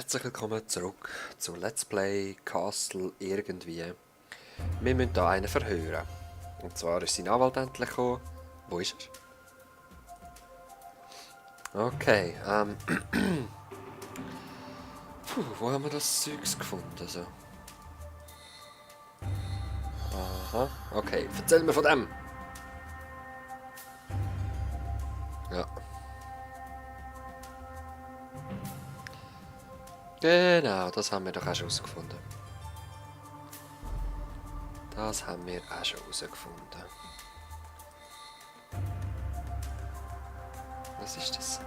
Herzlich willkommen zurück zu Let's Play Castle irgendwie. Wir müssen hier einen verhören. Und zwar ist sein Anwalt endlich gekommen. Wo ist er? Okay, Puh, wo haben wir das Zeugs gefunden? So? Aha, okay, erzähl mir von dem! Ja. Genau, das haben wir doch auch schon herausgefunden. Das haben wir auch schon herausgefunden. Was ist das?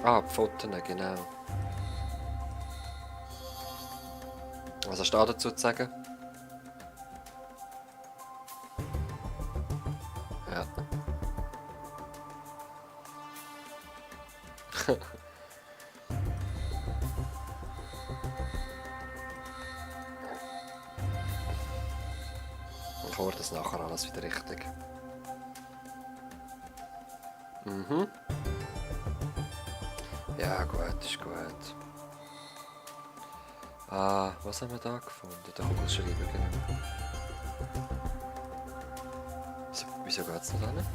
Ah, die Fotos, genau. Was hast du da dazu zu sagen? Ja. Ich höre das nachher alles wieder richtig. Mhm. Ja, gut, ist gut. Ah, was haben wir da gefunden? Der Kugelschreiber, genau. Wieso geht's nicht an?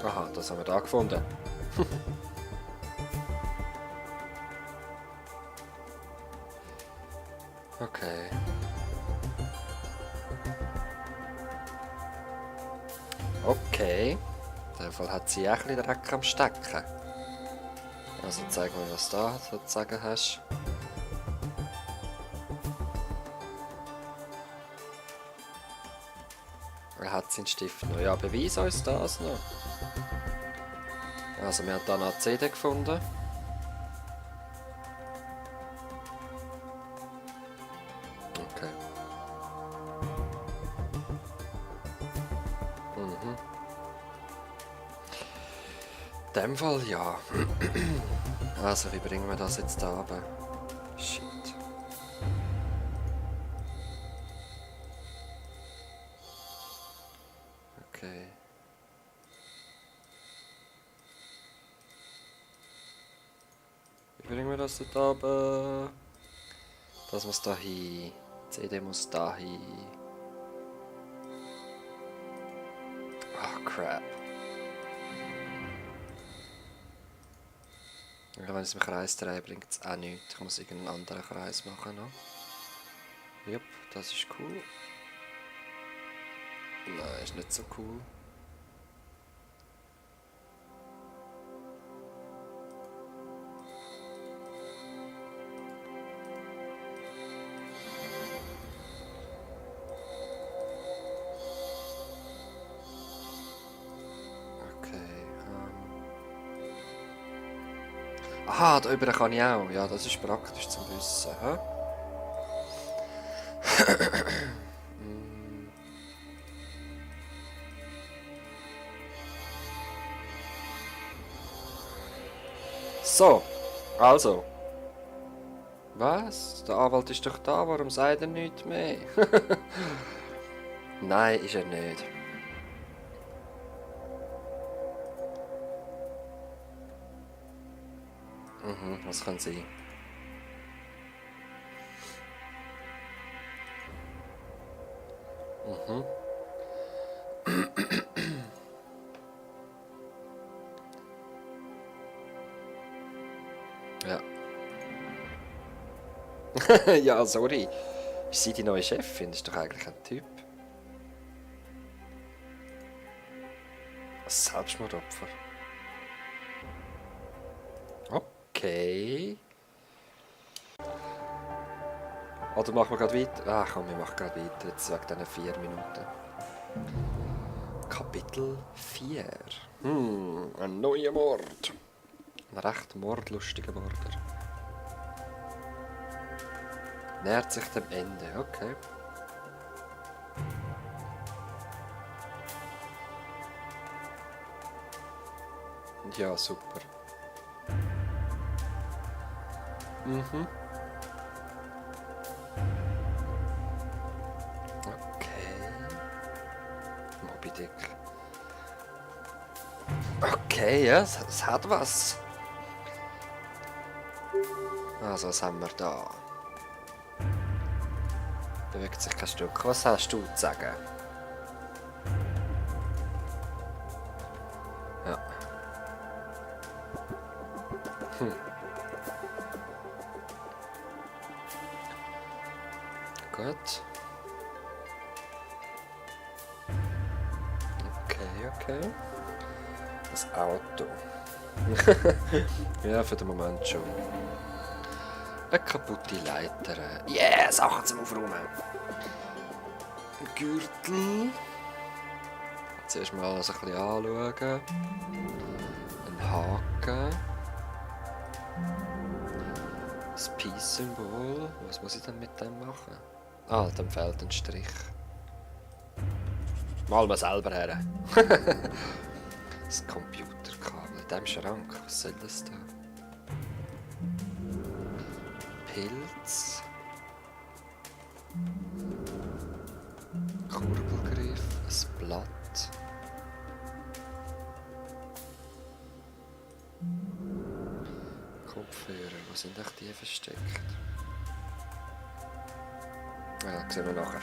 Aha, das haben wir da gefunden. Okay. Okay. In dem Fall hat sie auch ein bisschen Dreck am Stecken. Also zeig mir, was du da zu sagen hast. Er hat seinen Stift noch. Ja, beweis uns das noch. Also wir haben da noch eine CD gefunden. Okay. Mhm. In dem Fall ja. Also wie bringen wir das jetzt da runter? Shit. Okay. Wie bringen wir das da runter? Das muss da hin. Die CD muss da hin. Ah, crap. Ja, wenn ich es im Kreis drehe, bringt es auch nichts. Ich muss irgendeinen anderen Kreis machen noch. Jupp, das ist cool. Nein, ist nicht so cool. Aha, da oben kann ich auch. Ja, das ist praktisch zum Wissen. Hä? So, also. Was? Der Anwalt ist doch da, warum sagt er nichts mehr? Nein, ist er nicht. Mhm, was kann sein? Mhm. Ja. Ja, sorry. Ist sie die neue Chefin? Ist doch eigentlich ein Typ. Ein Selbstmordopfer. Okay. Oder machen wir gerade weiter? Ach komm, wir machen gerade weiter. Jetzt wegen diesen 4 Minuten. Kapitel 4. Ein neuer Mord. Ein recht mordlustiger Mörder. Nähert sich dem Ende, okay. Ja, super. Mhm. Okay. Moby Dick. Okay, ja, es hat was. Also, was haben wir da? Bewegt sich kein Stück. Was hast du zu sagen? Ja. Gut. Okay. Das Auto. Ja, für den Moment schon. Eine kaputte Leiter. Yeah, Sachen zum Aufräumen. Ein Gürtel. Zuerst mal alles ein bisschen anschauen. Ein Haken. Das Peace-Symbol. Was muss ich dann mit dem machen? Ah, dann fehlt ein Strich. Mal selber her. Das Computerkabel in diesem Schrank. Was soll das da? Pilz. Kurbelgriff. Ein Blatt. Kopfhörer. Wo sind echt die versteckt? Ja, das sehen wir nachher.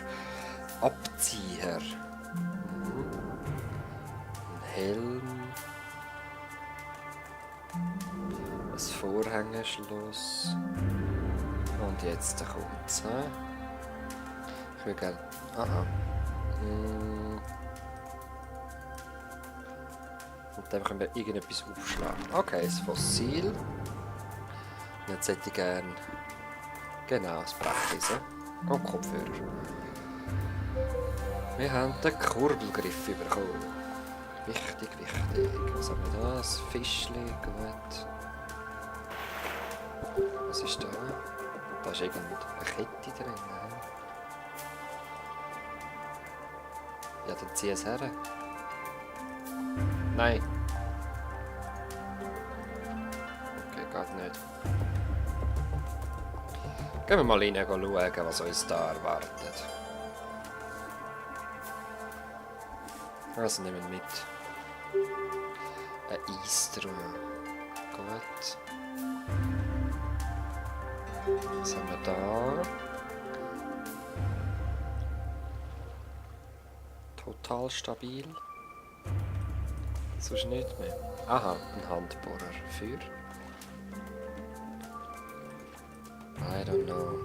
Abzieher. Ein Helm. Ein Vorhängeschloss. Und jetzt kommt's. Ich will gerne. Aha. Und dann können wir irgendetwas aufschlagen. Okay, das Fossil. Und jetzt hätte ich gerne. Genau, das Brecheisen. Und Kopfhörer. Wir haben den Kurbelgriff bekommen. Wichtig. Was haben wir da? Das Fischli, gut. Was ist da? Da ist irgendeine Kette drin. Ja, dann zieh es her. Nein. Okay, geht nicht. Gehen wir mal rein und schauen, was uns da erwartet. Also nehmen wir mit. Ein Eistruhe. Gut. Was haben wir da? Total stabil. Sonst nicht mehr. Aha, ein Handbohrer. Für? I don't know.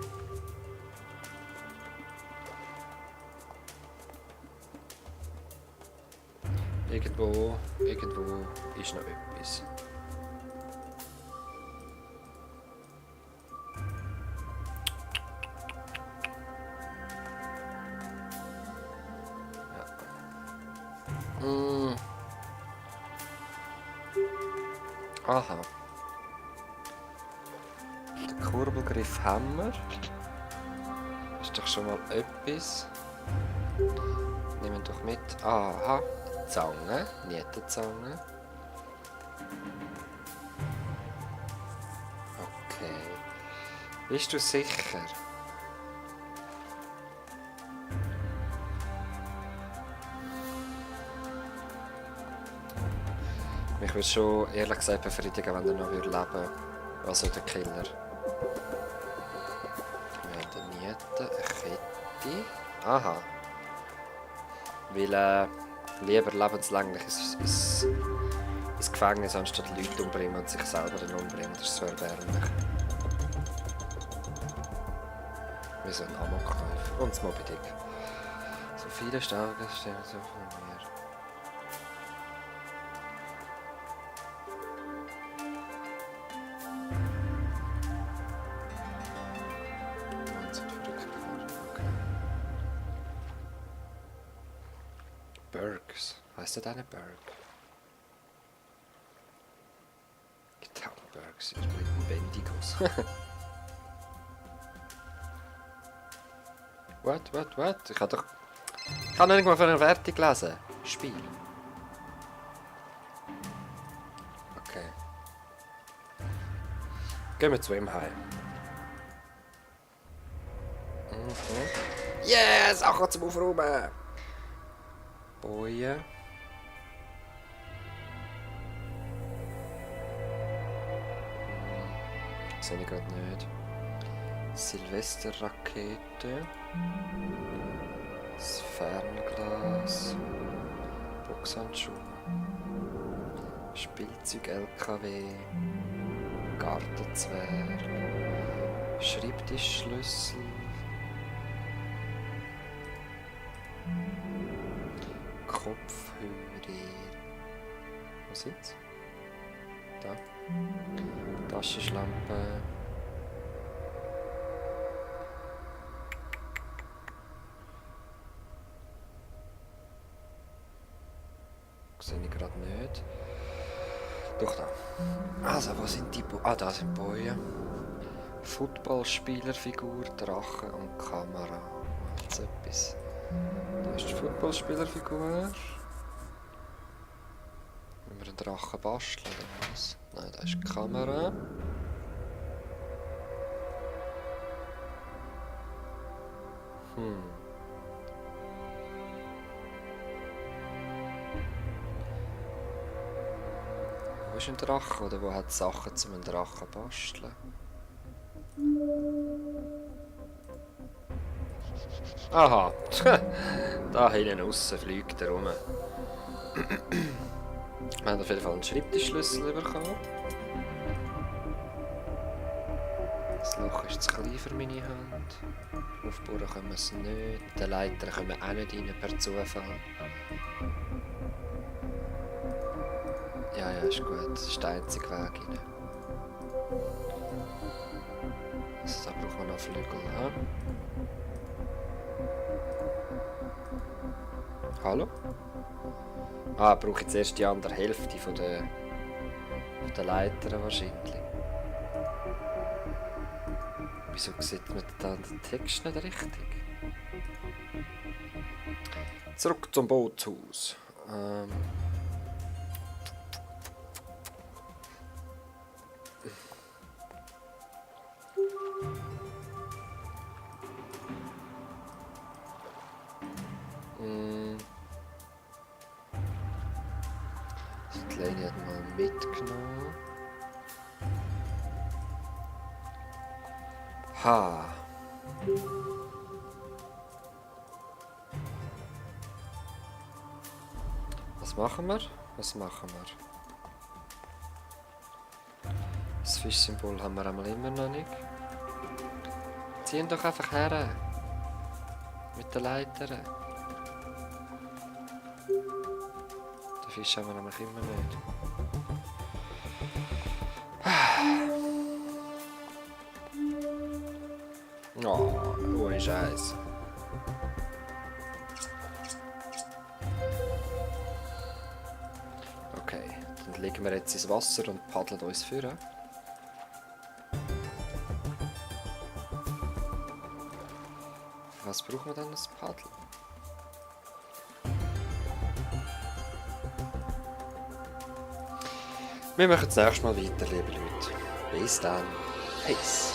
Irgendwo ist noch etwas. Ja. Aha. Den Kurbelgriff haben wir. Ist doch schon mal etwas. Nehmen wir doch mit. Aha. Zange, Nietenzange. Okay. Bist du sicher? Mich würde schon ehrlich gesagt befriedigen, wenn er noch leben würde. Also der Killer. Wir haben eine Niete, eine Kette. Aha. Weil lieber lebenslänglich ins Gefängnis, anstatt Leute umbringen und sich selber dann umbringen. Das ist so erbärmlich. Wie so ein Amokläufer. Und das Moby Dick. So viele Stärke stehen so von mir. Bergs. Heißt das eine Berg? Genau, Bergs. Ich bin Bendigos. What? Ich habe noch nicht mal von einer Wertung gelesen. Spiel. Okay. Gehen wir zu ihm heim. Yes! Sachen zum Aufräumen! Bojen. Sehe ich gerade nicht. Silvesterrakete. Das Fernglas. Boxhandschuhe. Spielzeug-LKW. Gartenzwerg. Schreibtischschlüssel. Kopfhörer. Wo sind's? Da. Taschenlampe. Sehe ich gerade nicht. Doch da. Also, wo sind die da sind Bojen. Footballspielerfigur, Drache und Kamera. Jetzt etwas. Da ist die Footballspielerfigur. Wenn wir einen Drachen basteln oder was? Nein, da ist die Kamera. Wo ist ein Drache oder wo hat Sachen zum einen Drachen basteln? Aha, da hinten aussen fliegt er rum. Wir haben auf jeden Fall einen Schreibtischschlüssel bekommen. Das Loch ist zu klein für meine Hand. Aufbauen können wir es nicht. Den Leiter können wir auch nicht rein per Zufall. Ja, ist gut. Das ist der einzige Weg rein. Also, da brauchen wir noch Flügel. Ja? Hallo? Ah, brauche ich jetzt erst die andere Hälfte von der Leiter wahrscheinlich. Wieso sieht man da den Text nicht richtig? Zurück zum Bootshaus. Die Lady hat mal mitgenommen. Ha. Was machen wir? Das Fischsymbol haben wir einmal immer noch nicht. Ziehen doch einfach her. Mit der Leiter. Den Fisch haben wir nämlich immer nicht. Oh, ohne Scheiß. Okay, dann legen wir jetzt ins Wasser und paddeln uns führen. Was brauchen wir dann als Paddel? Wir machen das nächste Mal weiter, liebe Leute. Bis dann. Peace.